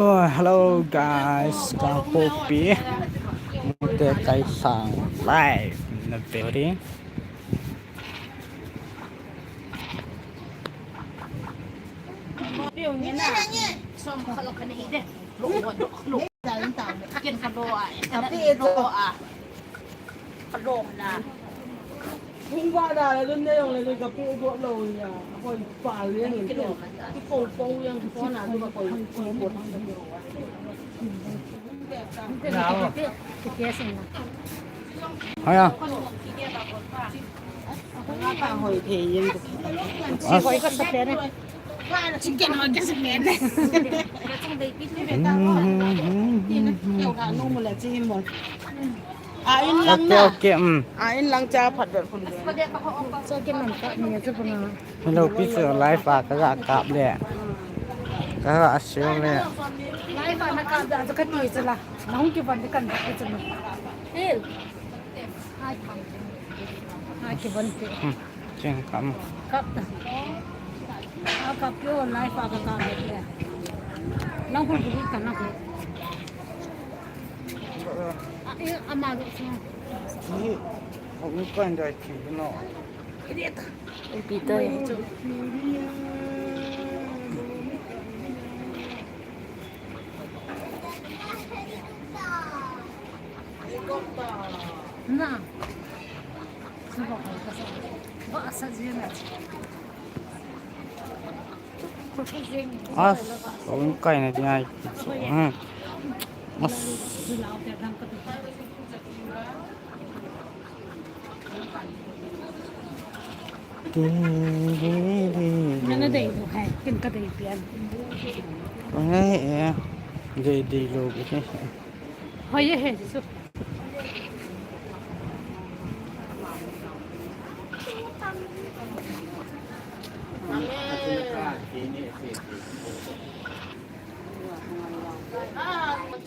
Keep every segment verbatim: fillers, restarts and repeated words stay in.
Oh, hello guys, Kangpokpi. Mute Kaisang live in the building. Hung ba da le dun ne yong le dun ka pu bo lo ya. Koi pa le yang ki lo. Ki po po yang ki po na du ka koi ki po. Haya. Ka hoi the yang. As. Hoi ka sa pe ne. Chicken hoi ka sa pe ne. Keu da nu mo le chi mo. A in lang Okay, na. Okay, um. A in lang cha phat ber khun ber. Cha ke man ka ni chu panga. Hello, pi chu live a ka ga kap le. Ka ga sel le. Live a na kap da chu ka ti chu la. Na hung ki van de kan ki chu. Hil. Ai. Ai ki van ti. Hmm. Cheng kam. Kap ta. A kap yo live a ka kap le. Lang khul bu ka na. A, e, ama lo sung. Ni, hung kan dai chi no. Pi ta. Na. Ba sa jena. As, hung kai na ti ai. Hmm. As. Nana dei lo hai, kin ka dei pian. Hoi e, dei dei lo ke. Hoi e he su.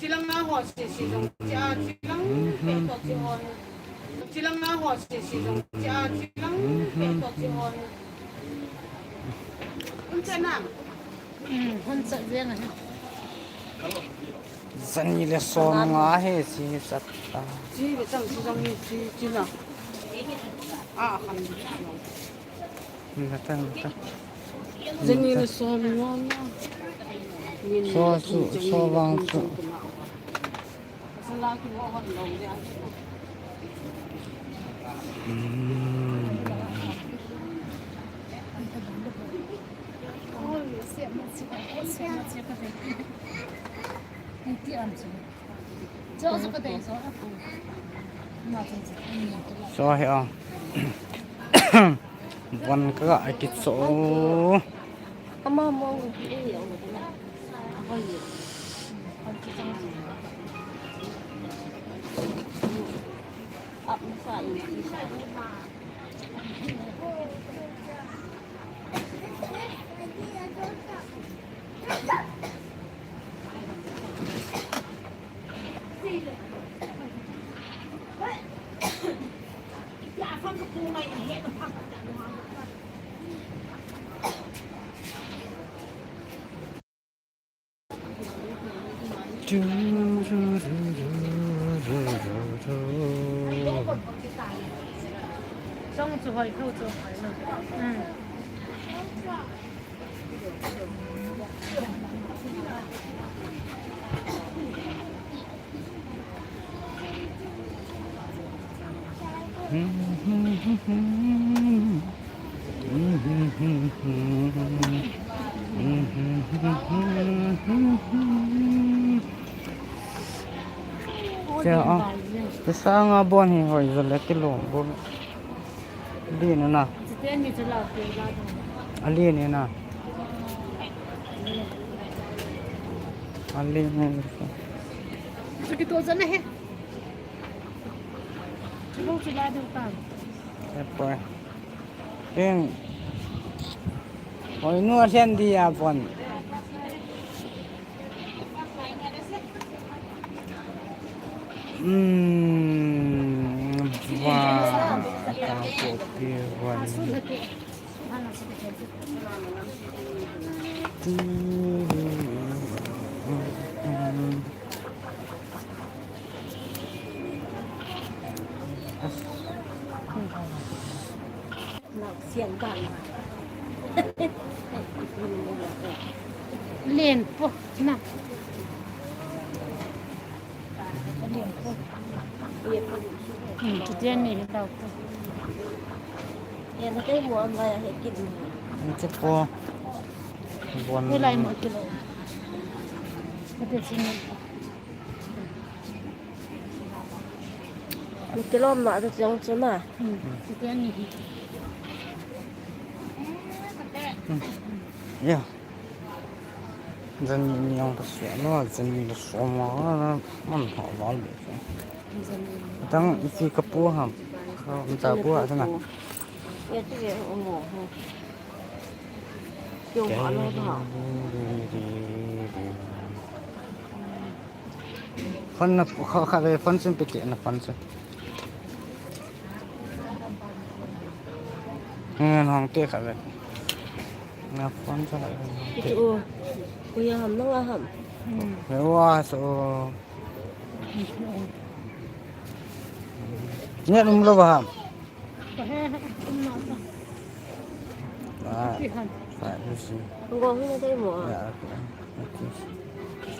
Chilang na ho si si jong chi a chilang pe to chi hon. Chilang na ho si si jong chi a chilang pe to chi hon. Un cha na. Hmm, hon cha jeng a. Jani le som nga he si sat ta. Chi le chang chi jong ni chi chi na. A khan. Nata, nata. Jani le som nga na. So, so, so vang so. Hmm. So he a. Von ka ga a kicho. Ama mo. Song chu hoi, thu chu hoi lo. Hmm. Tia, ah, pisa nga bon hi hoi jole kilom bon. Din na. Chiteni chu la ke la dong. Ali ni na. Ali ni. Chu kito jana he. Chu lo chu la dong ta. Epo. Ken. Oi, nu a sen di a pon. Hmm, va, ka ko pi va. Siang ka. Len po na. Len po. Hmm, kiti ani hi tau po. Yan, kei mo ang kaya he kit mo. Ito po. Bon. Hilai mo kilo. Kati sini. Kilom na, ito siyang suna. Hmm, kiti ani hi. Hmm. Ya. Jan ni ang ta sua no, jan ni ta sua ma na, man ha la le. Tang isi ka pu ham. Ka um ta pu ha sana. Ya, ti ye, um mo. Yo, ha lo ha. Phone na, kha, kha le phone sim pe ke na phone sim. Ngan hong te kha le. Na phone sa kha le. Itu, oh. Kuya ham, nang ham. Hmm. Wa so. Nya num lo ba ham. Ah, ah, you see. Ang gawang na tayo mo, ah. Yeah, okay. Okay.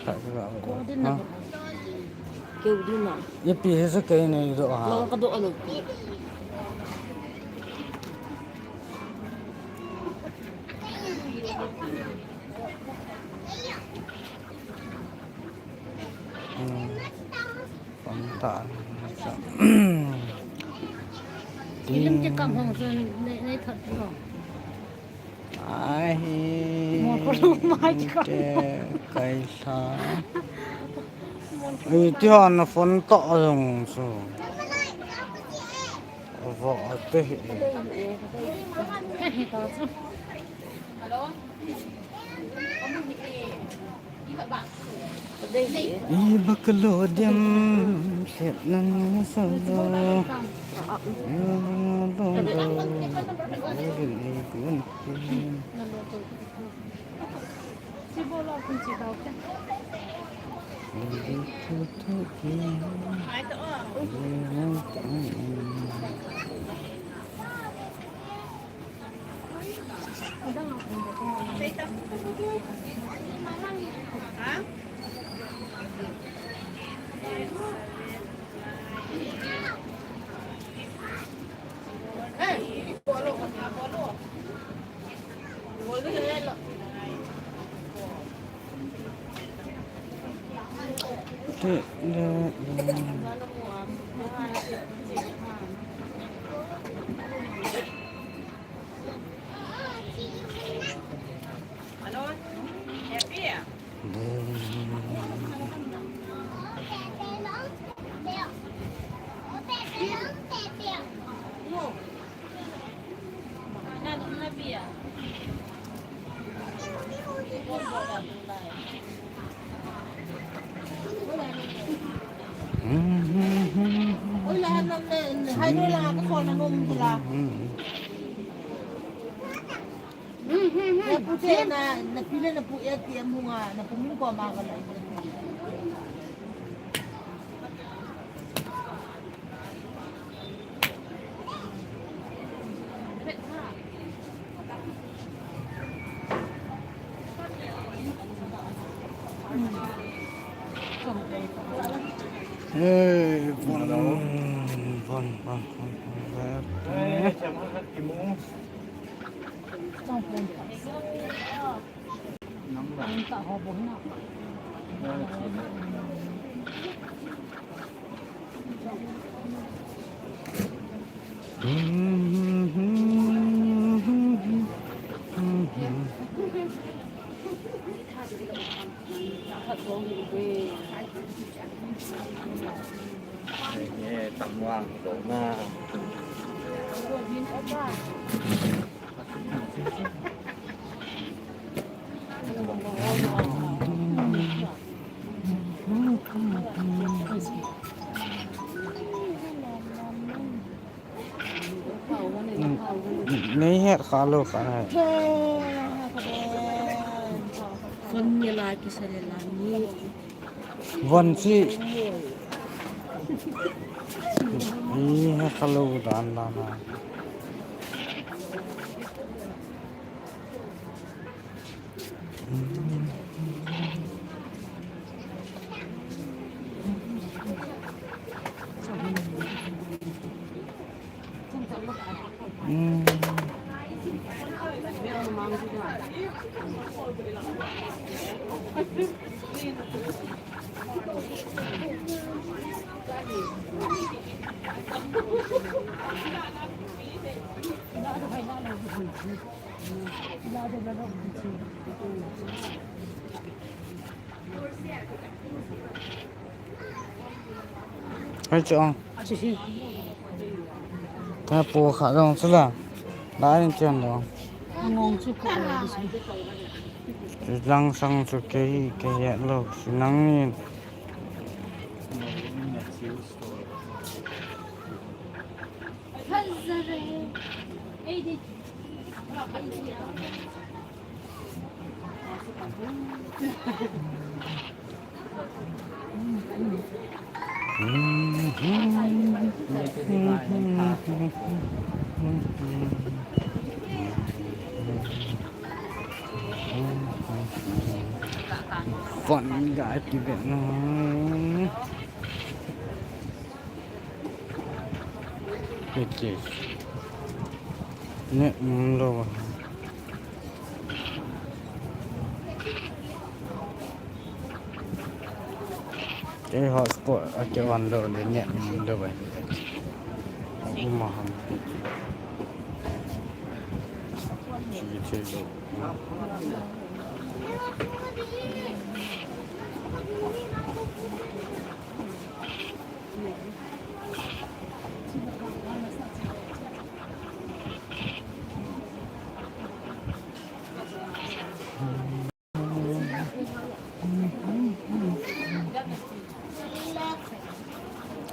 Start ko ako. Ko din na. Ha? Keu din na. Ye pi he sa kayo na ito, ha? Mga kado ano. Hmm. Pamta. Film che kam hong sun nei, nei thot lo. Ai hi. Mo ko lo mai che kam. Te kai sa. Mo ko lo mai. Ai, ti han na phone to jong su. Vo te hi. Te hi ta su. Hello. Iba kalo diam, set nan sa do. Hey, bon, bon, bon, bon, bon. Nei het kha lou kha hai. Phone ni la kisa le la ni. Von si. Nei het kha lou dan dan a. Hei chong. Ka pu kha dong chu la. La in chen dong. Ngong chu ko. Lang sang chu kei kei ya lo si nang ni. Fun guy, give it no. Okay. Ne, mm, lo. Kei hotspot a kei on lo le ne, mm, lo ba. Uma ham. Chi che lo.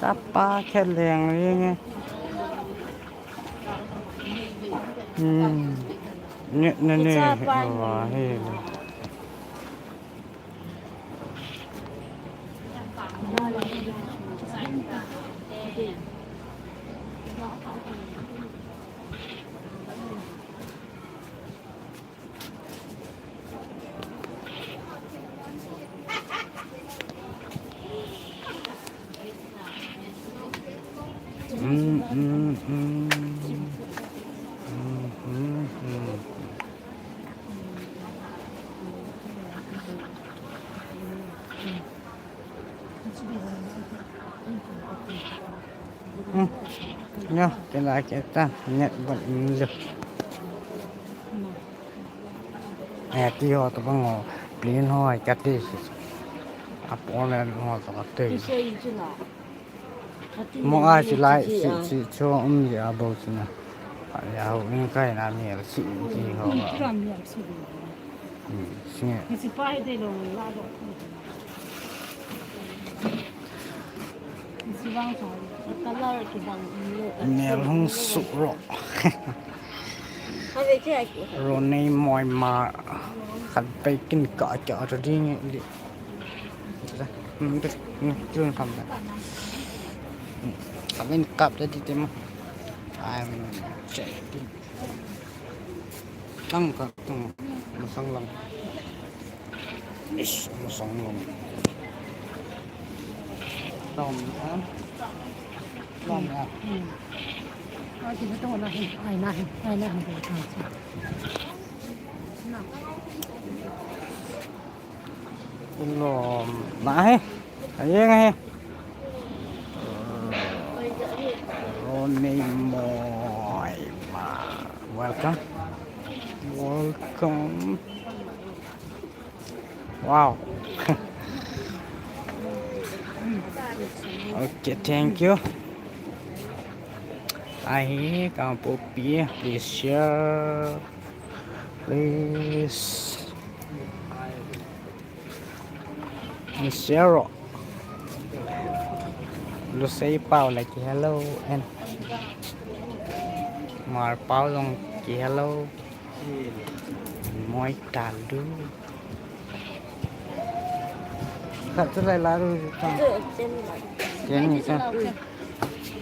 Tapa khe leng ring e. Hmm. Ne, ne, ne. Awa, he. Mm, mm, mm. Mm, mm, mm. Hmm. Nyo, kila kita, net bot injo. Eh, ti ho to bang ho, plane ho, ai kati si. Apo le ho to kati. Mo a si lai, si, si, cho um ya bo si na. Ya ho, in kai na mi si, ti ho. Hmm, si. Nel hung su ro. Ronei moi ma khat pei kin ka cha cha ding di. Hmm, tu, hmm, tu kam da. Hmm, kap in kap da di te mo. I'm checking. Lang ka, hmm, masang lang. Ish, masang lang. Lam, ha? Lam, ha? Hmm. Ai, kita tengok lah, eh. Ai, nah, eh. Ai, nah, eh. Ah, so. Nah. Lom, nah, eh. Ai, eh, eh. Ronei moi ma. Welcome. Welcome. Wow. Okay, thank you. Ahi, kamu popi, please share. Please. Share. Lusei Pau lagi hello and Mar Pau long ki hello. Moi talu. Khat chu lai la ru ta. Chen ni sa.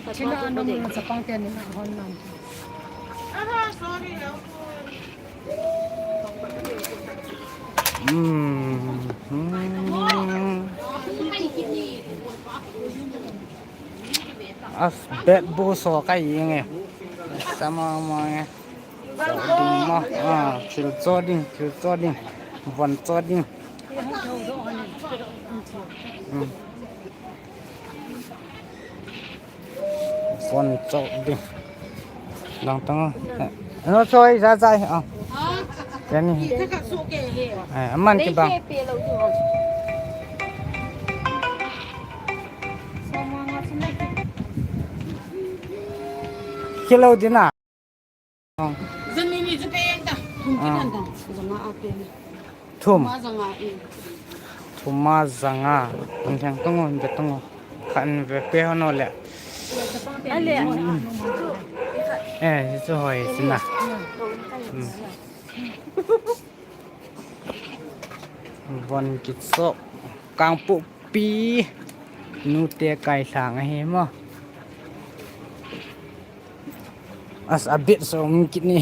China anung na sapang ten ni na hon nang. Aha, sorry. Hmm. Hmm. As bet bu so kai yeng e. Sama ma e. Cho ding ma. Ah, thil cho ding, thil cho ding. Von cho ding. Hmm. Von cho ding. Dang tang. Ano choi za zai. Ah. Kani. Eh, aman ki bang. Kilo dina. Zan ni ni chu pe yang ta. Thum chu kan ta. Zanga a pe ni. Thum. Thuma zanga e. Thuma zanga. Ang thang tungo, ang tungo. Kan ve pe hono le. Ale. Eh, chu hoi sina. Hmm. Von kicho. Kangpokpi. Nute kai thang ahi mo. As a bit so um kit ni.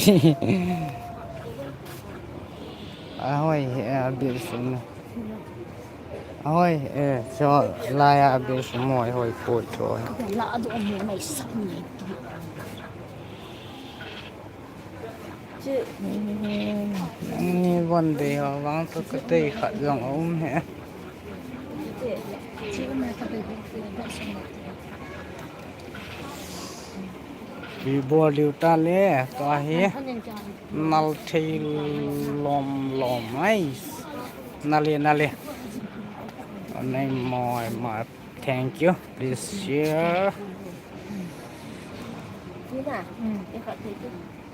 Ahoi, eh, a bit so um. Ahoi, eh, so lai a bit so mo, hoi po cho. La do mo mai sa ni. Ni von dei ho vang to ka tei khat jong a um he. Ki bol diu ta le, tua hi nal thei lom lom ai. Nale, nale. Nei moi ma, thank you. Please share. Ni na. Hmm.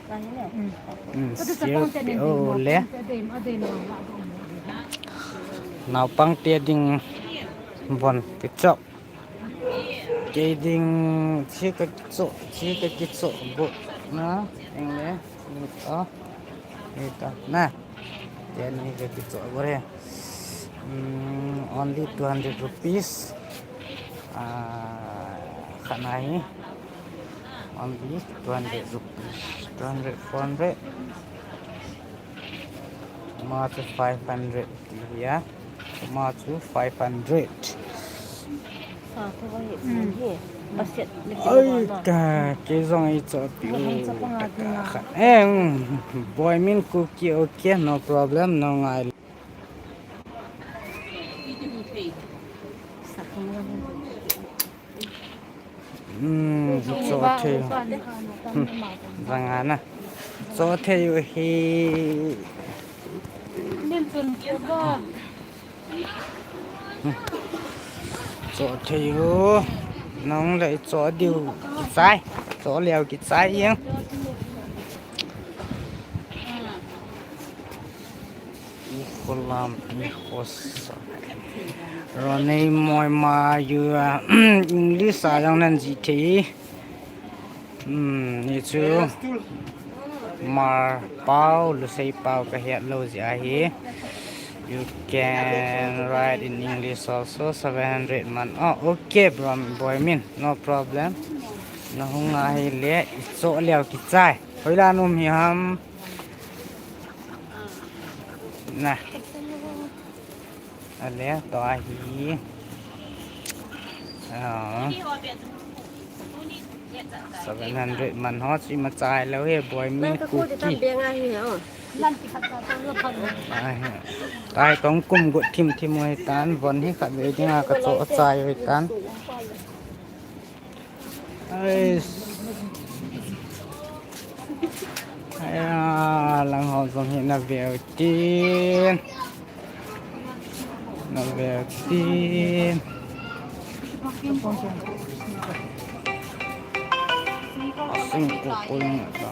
Ka ni na. Hmm. Hmm, share pe o le. Naupang te ding von kicho. Kei ding chi ka kicho, chi ka kicho bu na, eng le, ni ta, ni ta, na. Kei ni ka kicho bu re. Hmm, only two hundred rupees. Ah, khat na hi. Only two hundred rupees. Two hundred, four hundred. Ama chu five hundred ti hi a. Ama chu five hundred. Sa thu ba hi, hmm, hi. Basket ni. Ai, ka, kei jong i cho pi u. Em, boy min ku ki, okay, no problem, no ngai. Hmm, cho thei. Hmm, vang ana. Cho thei u hi. Hmm. Cho thei u. Nong le cho diu kichai. Cho leo kichai yeng. Ukholam, ukhosa. Ronei moi ma yu, ah, English a jong nan ji thei. Hmm, ni chu. Mar pau, Lusei pau ka het lou ji ahi. You can write in English also, seven hundred man. Oh, okay, bro, boy min, no problem. Na hung ahi le, i cho leo kichai. Hoilan um hi ham. Na. Ale, to ahi. Ah. Seven hundred man ho, chi ma chai lou he, boy min ku ki. Ahi. Tai tong kum gut thim thim u hitan, von hi khat ve dinga ka cho chai u hitan. Ais. Aya, lang ho jong hi na veu tin. Na veu tin. Asing ko ko yung ata.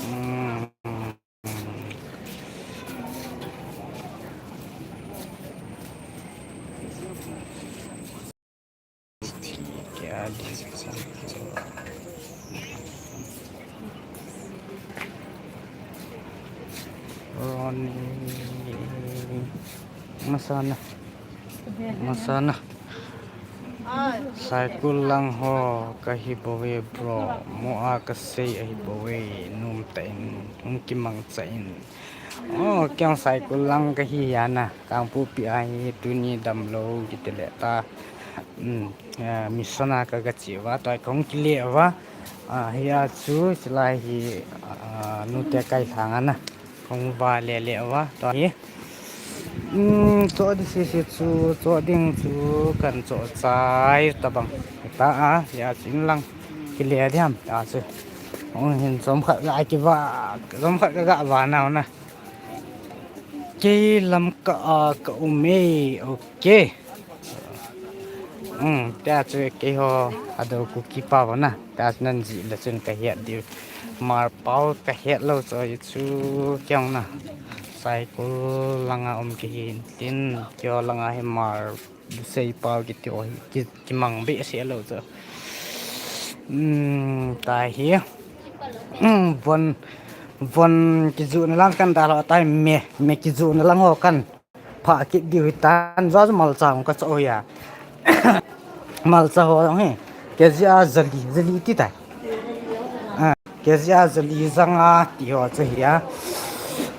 Hmm. Ronnie. Masana. Masana. Saikul lang ho kahi bouve bro. Mo a kasei ahi bouve. Nom tah in. Hung kimangcha in. Oh, kei Saikul lang kahi a na, Kangpokpi a hi tuni damlou kiti le ta. Um, eh, mission a ka, kache uva, tua kahung kile uva. Ah, hia chu, chulai hi, ah, nute kai lhang a na. Kahung vale le uva, tua hi. Um, cho di sese chu, cho ding chu, kan cho chai tabang. Ta a, hia chu in lang kile diam, ta chu. Hung hin chomkhat ga kiva, chomkhat ga ga va nau na. Kei Lamka a ka um e, okay. Um, tia chu keiho Thadou Kuki pao na. Tia chu nan jih le chun kahet diu. Hmar pao kahet lou chu, chu kei na. Saikul langa um kahi tin, keiho langa hi Hmar Busei pao kiti ho hi, ki, kimang behseh lou chu. Um, ta hi. Um, von, von kijoh na lang kan dalha tai me, me kijoh na lang ho kan phah kit diu hitan, jua chu malcha hung kachoh u a. Malcha ho jong hi. Kg a jali, jali ti tai. Ah, kg a jali janga ti ho chu hi a.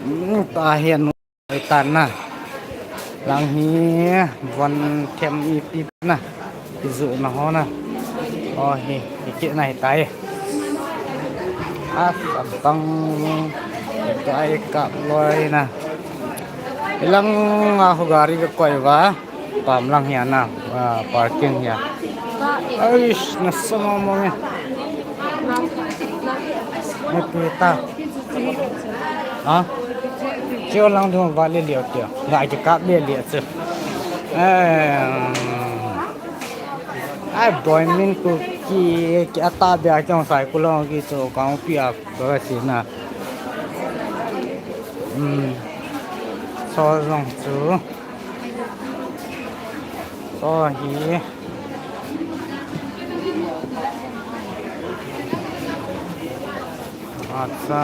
Um, ta hi. Oi tan na. Lang hi von them ipi na. Kijoh na ho na. O hi, hi kit na hi tai. A, sabang. Tua i kap loi na. Ilang a ho gari ka koi uva. Pam lang hi a na. Ah, parking hi a. Aish, nasa mo mo nge. Nge pi ta. Ha? Chiu lang ding va le liu tia. Ga ki kap le liu chu. Eh, ai boy min ku ki, ki ata bia kong Saikul lang kichu Kangpokpi a ka si na. Um, so long chu. So hi. Acha.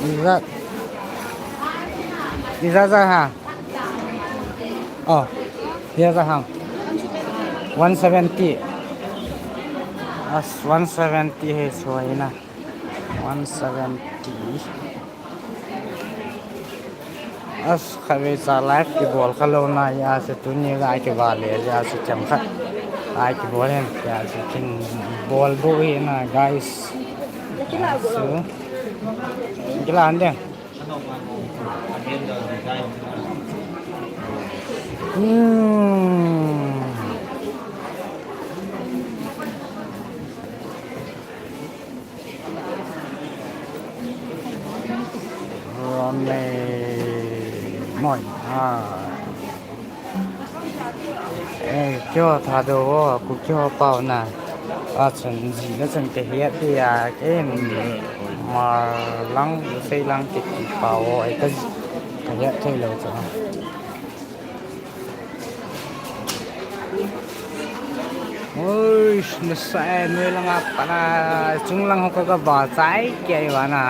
Iza, iza za ha. Oh, iza za ha. One seventy. As one seventy hi suai na. One seventy. As khatvei cha live kibol kha lou na, ya se tuni ga kivale, ya se chemkhat ai kibol hen, ya se kin bol bo hi na, guys. So, kila ande. Hmm. Rome. Moi. Ah. Eh, keiho Thadou ho, Kuki ho pao na. A chun jih le chun kahet dia, kei Hmar lang, Busei lang kiti pao ho, eh, ka, kahet thei lou chu. Ui, nasa e, noi langa pat a, chung lang ho ka, ka va chai kei va na.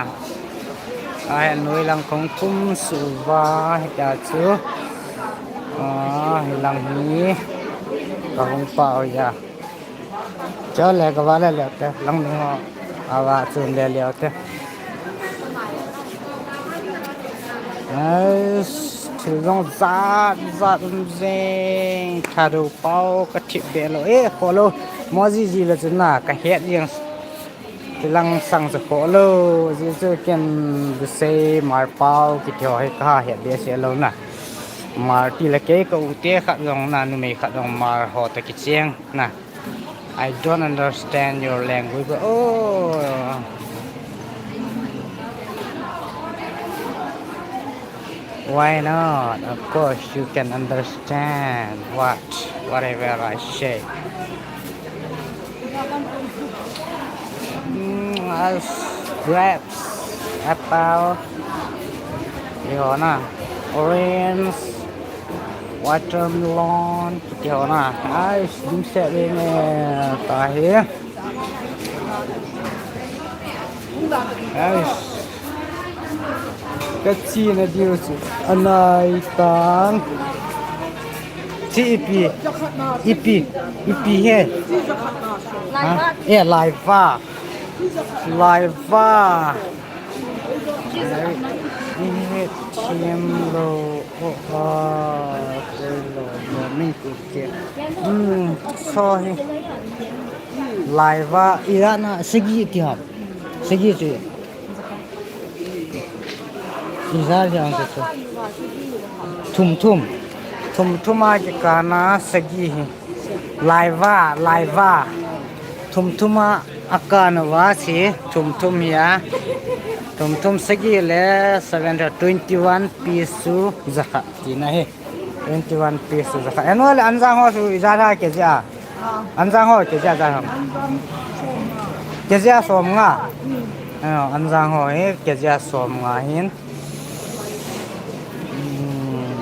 A, hi noi lang kong kum su va, hi ta chu. A, hi lang hi. Ka hung pao ya. Cho le ka va le le te, lang ding ho. A va chun le le te. Nice. Thil jong jat jat um jing. Thadou pao ka thip be lou. Eh, kho lou. Mo ji ji le chun na ka het jeng. Ti lang sang chu kho lou. Ji chu ken Busei Hmar pao kiti ho hi ka het be se lou na. Hmar ti le kei ka u te khat jong na, numei khat jong Hmar ho ta kicheng na. I don't understand your language. Oh. Why not? Of course, you can understand what, whatever I say. Mm, as grapes, apple, you know, orange, watermelon, kiti ho na. Ai, dim se ve ne ta hi. Ai. Ka chi na diu chu. Anai tan. Chi ipi. Ipi. Ipi he. Ha? Eh, lai va. Laiva. Lai, i he thim lo, o, a, koi lo, lo, min ku ke. Hmm, so hi. Laiva, i ra na, sagi ti ham. Sagi ti. Ija jang chu chu. Thum thum. Thum thum a kikana sagi hi. Laiva, laiva. Thum thum a akana va si. Thum thum hi a. Thum thum sagi le seven, twenty-one piece chu jakhat tina hi. Twenty-one piece chu jakhat. Annual anjang ho chu ija tha kg a. Anjang ho kg a ja ham. Kg a som nga. Anjang ho hi kg a som nga hin. Hmm.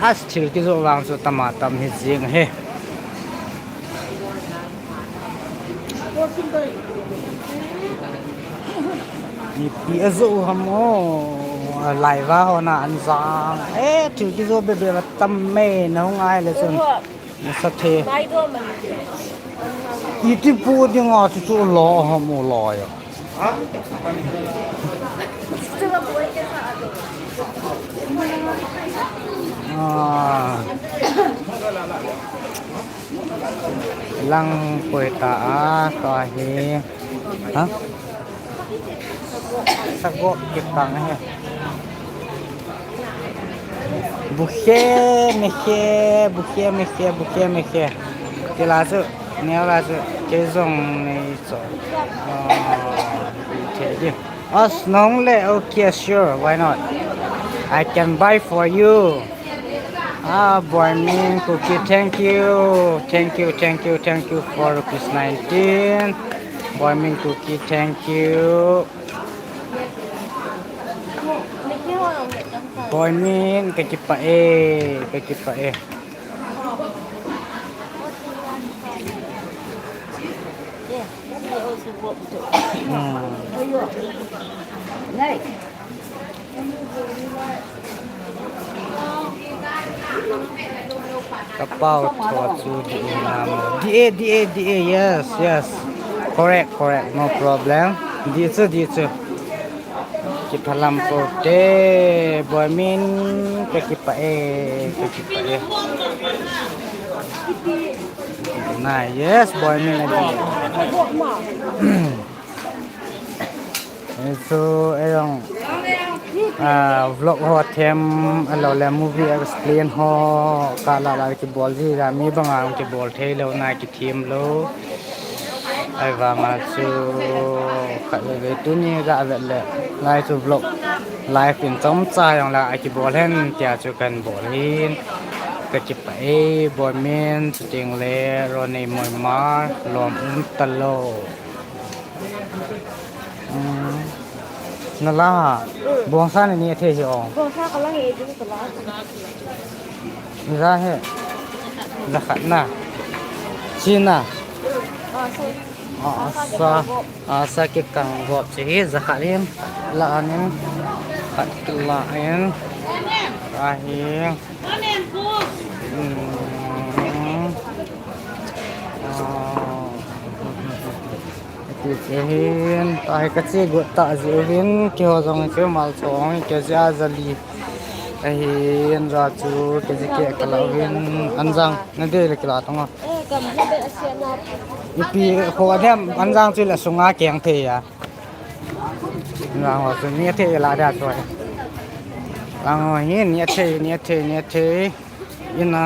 As thil kijoh vang chu tama tam hi jing hi. Ipi ajoh ham o. Laiva ho na anjang. Eh, thil kijoh bebe va tam me na hung ai le chun. Nasa the. Iti pu dinga chu chu lo ham u lo ya. Ah. Lang koi ta a, tua hi. Ha? Sago kitang hi. Bukhe, mekhe, bukhe, mekhe, bukhe, mekhe. Kila chu, neo la chu, kei jong nei cho. Ah, the di. As nong le, okay, sure, why not? I can buy for you. Ah, Boy Min Kuki, thank you. Thank you, thank you, thank you for rupees nineteen. Boy Min Kuki, thank you. Boy Min, kakipah e, kakipah e. Hmm. Kapao tho chu di e nam. Di e, di e, di e, yes, yes. Correct, correct, no problem. Di chu, di chu. Kiphalam po te, Boy Min, kakipah e, kakipah e. Na, yes, Boy Min lagi. So, eh, jong, ah, vlog ho them, alou le movie explain ho, kala la kibol ji la, mi banga kibol thei lou na, kithem lou. Ahivanga chu khat veve tuni ga vet le, lai chu vlog live in chomcha jong la, akibol hen tia chu kan bol hin. Kakipah e, Boy Min, chuting le, Ronei Moimar, lom um talou. Hmm. Nala, bongsa ni athe hi o. Bongsa kalang e, ding kala. Za he. Za khat na. Sina. Ah, so. Ah, sa. Ah, sa kikang gop che hi, za khat in. La anin. Khat la in. Ahi. Hmm. Ah. Ti che hin, tahi kache got ta ji uvin, keiho jong chu malchong, kg a jali. Ahin ja chu, kg keh kala uvin, anjang, nadei le kila tonga. Ipi kho adem, anjang chu le sunga keng thei a. Anjang ho chu ni thei la da chu. Lang ho hi, ni thei, ni thei, ni thei. Ina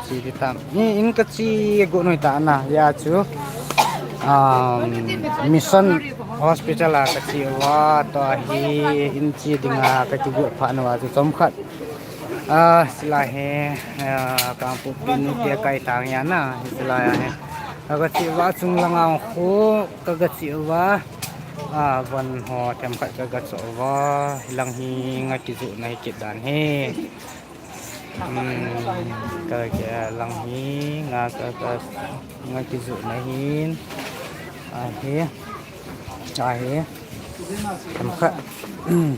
chi di tam. Ni in kache got noi ta na, ya chu. Um, Mission Hospital a kache uva, tua hi in che dinga kakigot pha nauva chu chomkhat. Ah, sila he, ah, Kangpokpi ni te kai tang ya na, sila ya he. Kache uva chung langa khu, kache uva. Ah, van ho themkhat kaga cho uva, hilang hi nga kijoh na hi kit dan he. Hmm, ka, ka lang hi, nga ka, ka, nga kijoh na hin. Ahi. Ahi. Themkhat. Hmm.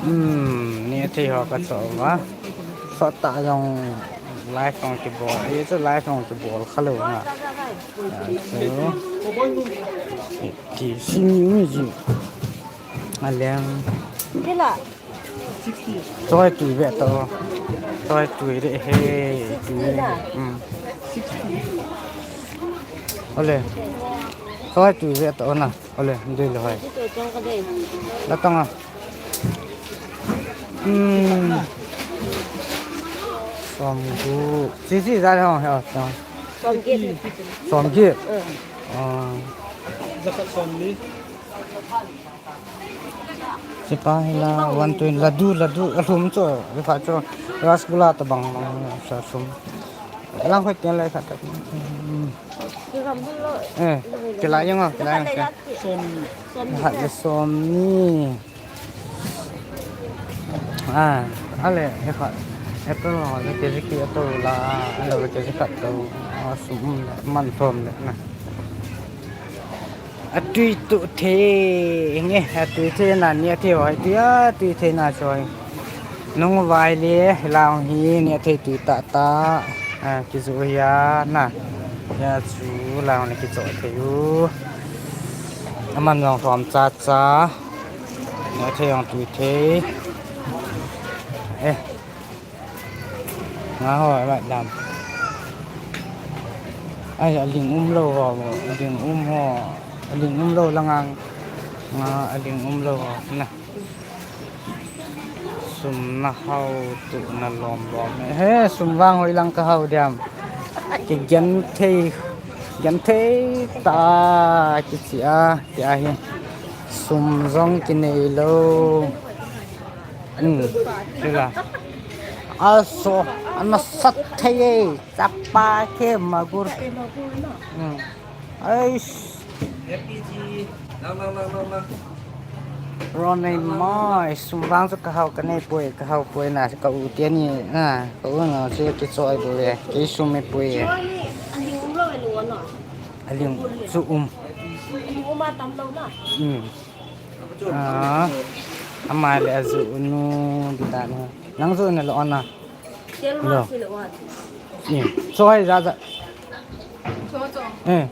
Hmm, ni thei ho kacho uva. Sot ta jong live jong kibol. Ei chu live jong kibol kha lou na. Chu. Ti simi umi ji. Aleng. Kila. Choi tui ve to. Choi tui re he. Tui re. Hmm. Ole. Choi tui ve to na. Ole, dui lo hai. La tang a. Hmm. Som gu. Si si za ho ha. Som get. Som get. Ah. Sipa hi la one twenty ladu, ladu, alhum chu, ifa chu, rasgulla tabang bang, sa sum. Lang khoi tian lai khat. Hmm. Eh, kila yang ah, kila yang ah. Som. Hat le som ni. Ah, ale, he khat. Apple ho, le kg ki apple la, ale, le kg khat to. Ah, sum, man thom le na. Atui tu thei nge, atui thei na ni athei hoi ti, atui thei na choi. Nung vai le, lang hi ni athei tui ta ta. Ah, kizu hia na. Ya chu lang ni kicho thei u. Aman long thom cha cha. Ni athei ong tui thei. Eh. Nga ho, a vat dam. Ai, aling um lou ho, aling um ho, aling um lou lang ang. Nga, aling um lou ho, na. Sum na hao tu na lom lom. He, sum vang hoi lang ka hao diam. Kigen thei, gen thei ta kichi a, ti a hi. Sum jong kinei lou. Hmm, sila. Aso, ana sat thei e, chapa ke magur. Hmm. Aish. Ronei mai, sum vang chu ka hao ka nei poi, ka hao poi na, ka u te ni, na, ka u na, chu ki choi bo e, ki sum e poi e. Aling chu um. Hmm. Ah, amai le azu nu di ta na. Nang zu na lo na. Lo. Ni, choi za za. Eh.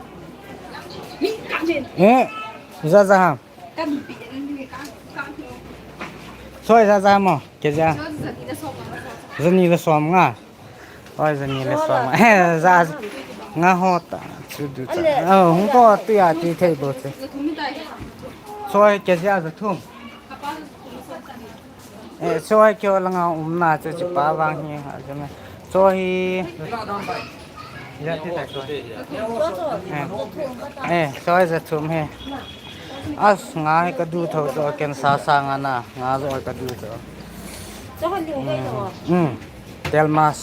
Eh, za za ha. Choi za za mo, ke za. Za ni le som nga. Oi, za ni le som. Eh, za nga ho ta. Chu du ta. Oh, hung ko tu ya ti thei bo che. Choi ke za za thum. Eh, choi kyo langa um na chu chi pa vang hi ha jame. Choi hi. Ya ti ta choi. Eh. Eh, choi za thum he. As nga hi ka du tho cho ken sa sa nga na. Nga zo ka du cho. Hmm. Telmas.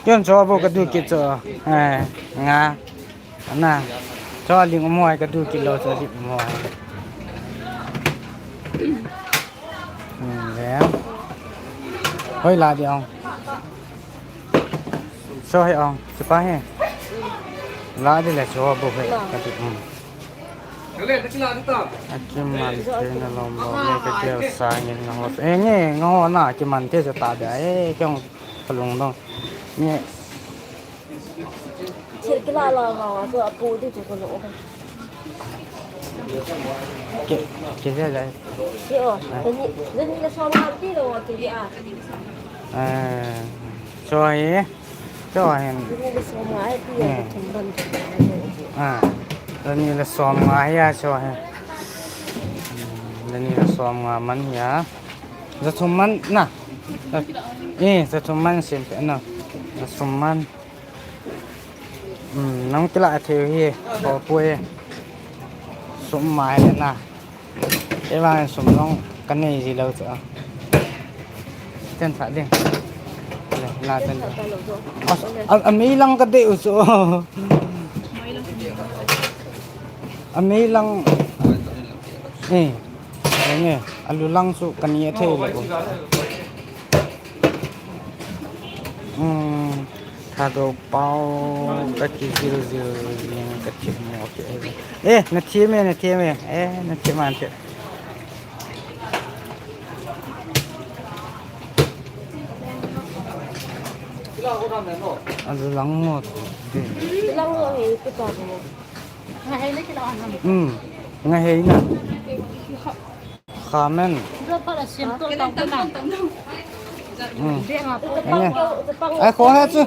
Kyon cho bo ka du ki cho. Eh, nga. Ana. Cho ling um hoi ka du ki lo cho ling um hoi. Hmm, le. Hoi la di ong. Cho he ong, sipa he. La di le cho bo he ka du. Hmm. Akiman thei na lom lom le ka keu sa nge nga ho. Eh, nge nga ho na akiman thei sa ta bia. Eh, kyong kalung dong. Nge. Che kila la la wa so apu di chu ko lo. Ke, ke ja ja. Ke o. Ni, ni la so ma ti lo ke a. Eh. So he. Cho hin. Ah, za ni le som nga hi a cho hin. Za ni le som nga man hi a. Za thum man na. Eh, za thum man sim pe na. Za thum man. Hmm, nang kila thei hi. Ko pui. Sum mai na. Kei vang sum jong ka nei ji lou chu a. Chen pha ding. Le, la chen. A, a, a mei lang ka dei u chu. A mei lang. Eh. Nge, a lu lang chu ka ni a thei lou. Hmm. Thadou pau ka kijil jil jing ka thim mo ke. Eh, na thim e, na thim e. Eh, na thim an thim. Alu lang mo. Lang mo he, kita mo. Nga he na kila ang. Hmm. Nga he na. Khamen. Dua pala sim to tong to na. Hmm. Dia nga po. Anya. Ai, ko ha chu.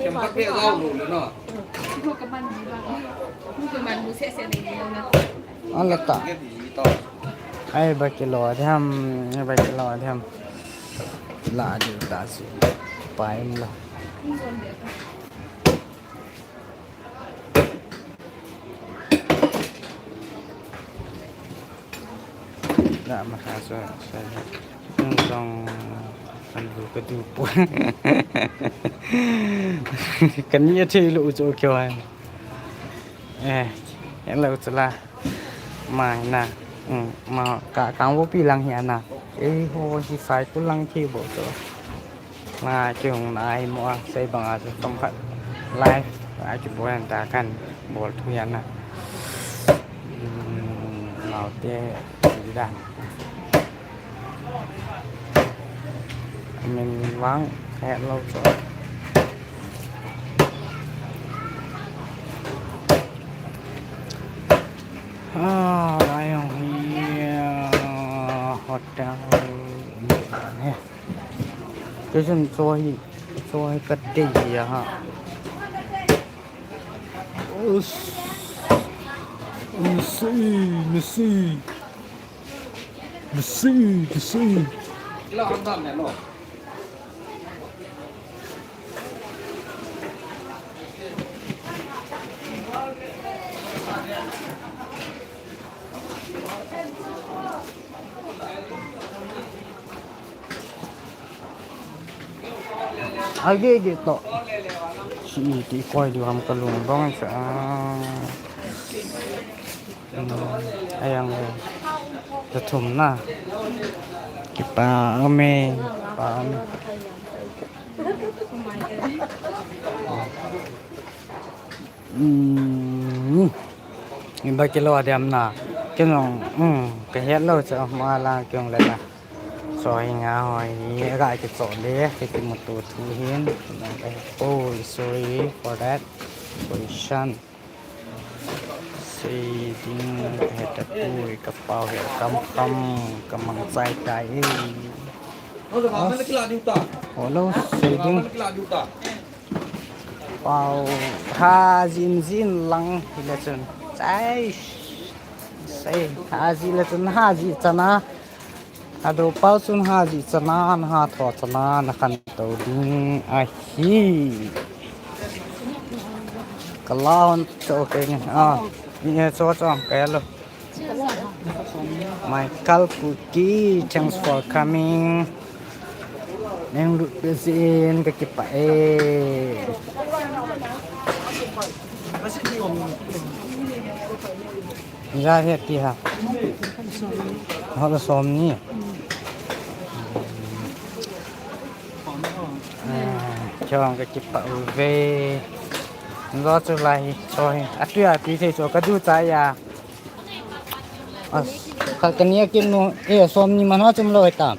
Ala ta. Ai, ba kilo diam, ai, ba kilo diam. La di ta si. Pain la. Dah masa so, so, nung song, kan bu ka du pu. Kan ni a thei lo cho kyo ai. Eh, hello chala. Mai na. Mm, ma ka kang wo pi lang hi ana. Eh, ho hi sai ku lang ki bo to. Nga, kihung na ai mo a, sei bang a, sei tong khat. Live, a kibol ta kan, bol thu yan na. Hmm, naote, di dan. Min vang, he lo cho. Ah, lai hong hi, ah, hotel, ni ne. Kei chun cho hi, cho hi ka dei hi a ha. Us. Masi, masi. Masi, masi. Agi agi to. Si ti koi di ham kalung bang sa. Hmm, ayang, eh, ta thum na. Kipa me, pa me. Hmm. Iba kilo diam na. Kinong, hmm, ka het lo cha ma la kyong le na. So hi nga hoi ni ga ki cho le, ki ki mu tu thu hin. Oh, sorry for that. Position. Sei ding he ta pui ka pau he kam kam ka mang chai tai e. Hello, sei ding. Pau ha jin jin lang hi le chun. Chai. Sei ha ji le chun ha ji chana. Ado pau chun ha ji chana, na ha tho chana, na khan to ding ahi. Kalon to ke ni. Ah, ni e cho cho ke lo. Michael Kuki, thanks for coming. Neng lut pe sin ka kipa e. Ija he ti ha. Ho lo som ni. Ah, chong ka kipa uve. Lo chu lai hi, cho hi. Atu ya pi thei cho ka du cha ya. As, khat ka ni a kim nu, e, som ni man ho chum lo ta.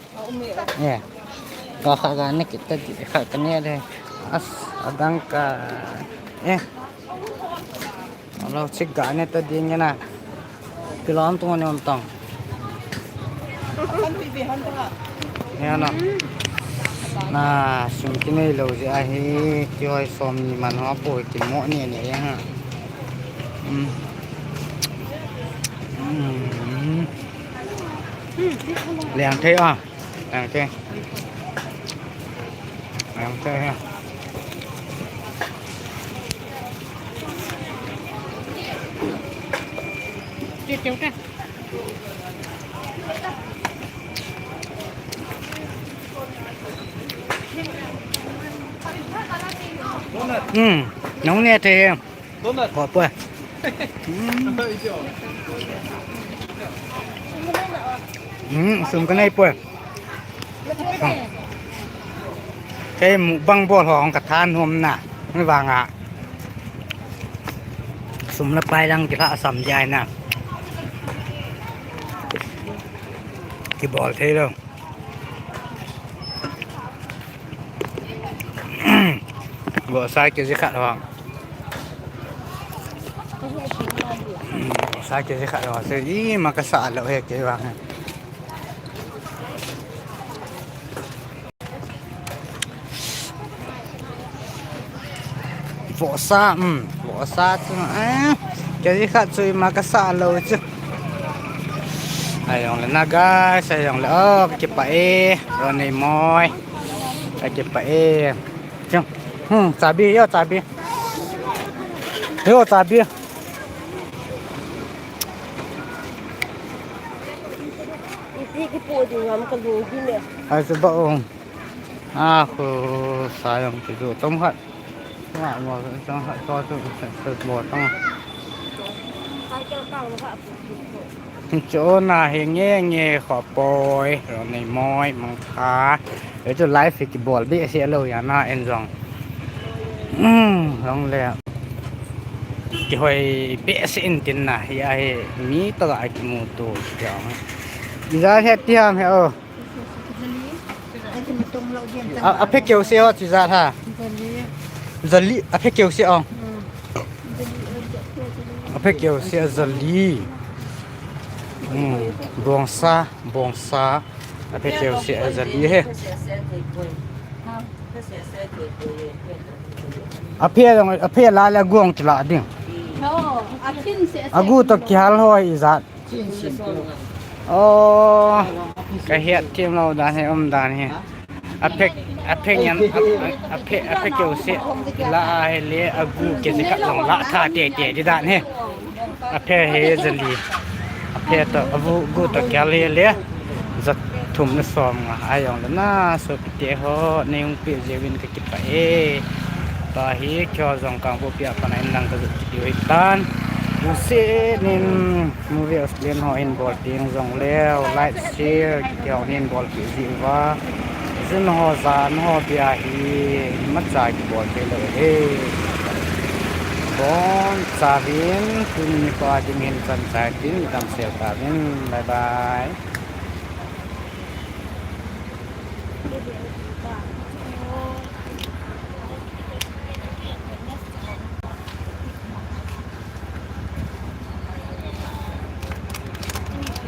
E. Ka kha ga ne kita di, kha ka ne de. As, adang ka. E. Alo chik ga ne ta di nge na. Kilom tung ne om tang. Ne na. Na, sum ki nei lo ji ahi, ki hoi som ni man ho po ki mo ne ne ha. Hmm. Hmm. Leng thei a. Leng thei. Leng thei ha. Hmm. Nong ne thei. Ko poi. Hmm. Hmm, sum ka nei poi. Kei mukbang bol ho ka thanom na. Ni vang a. Sum le pai lang ki la sam jai na. Ki bol thei lo. Vohsa kg khat ho. Vohsa kg khat ho. Se ima kasah lou hi kei vang hi. Vohsa, um, vohsa chu, eh, kg khat chu ima kasah lou chu. Ahijongle na guys, ahijongle, oh, kakipah e, Ronei moi. Kakipah e. Chu, hmm, chabi, yo, chabi. Yo, chabi. Iti kipoh ding ham kalu hi ne. Ai, chu ba ong. A, khu sa jong kijoh tam khat. Nga mo, tam khat to chu, chu mo tam. Chu na hi nge nge kho poi, Ronei moi, Mangkha. Ei chu live hi kibol behseh lou jeh a na en jong. Um, jong le. Kihoi behseh in tin na, hi a hi mi toh a kimuto jong. Ijat het ti ham he o. A, aphe keu se o chu ijat ham. Jali, aphe keu se o. Aphe keu se a jali. Hmm, bongsa, bongsa. Aphe keu se a jali he. Aphe jong, aphe la le agu jong chu la ding. Agu toh kihal ho ijat. Oh, kahet them lou dan hi, um dan hi. Aphe, aphe ngen, a, a, aphe, aphe keu se la a hi le agu keu se khat jong la tha tete di dan hi. Aphe hi jali. Aphe toh, agu toh kihal hi le. Jathum le somnga. Ahijongle na, sopite ho, nei hung pe jeh uvin kakipah e. Tua hi keiho jong Kangpokpi a pat a in lang kajot kit diu hitan. Lungset in movie Australian ho hin bol teng jongleu, like, share, kiti ho hin bol kit jiuva. Jin ho, jan ho, bia hi imacha kibol thei lou ahi. Bonchauvin, tuni nikho a ding hin chan chai tin, damsel tauvin. Bye bye.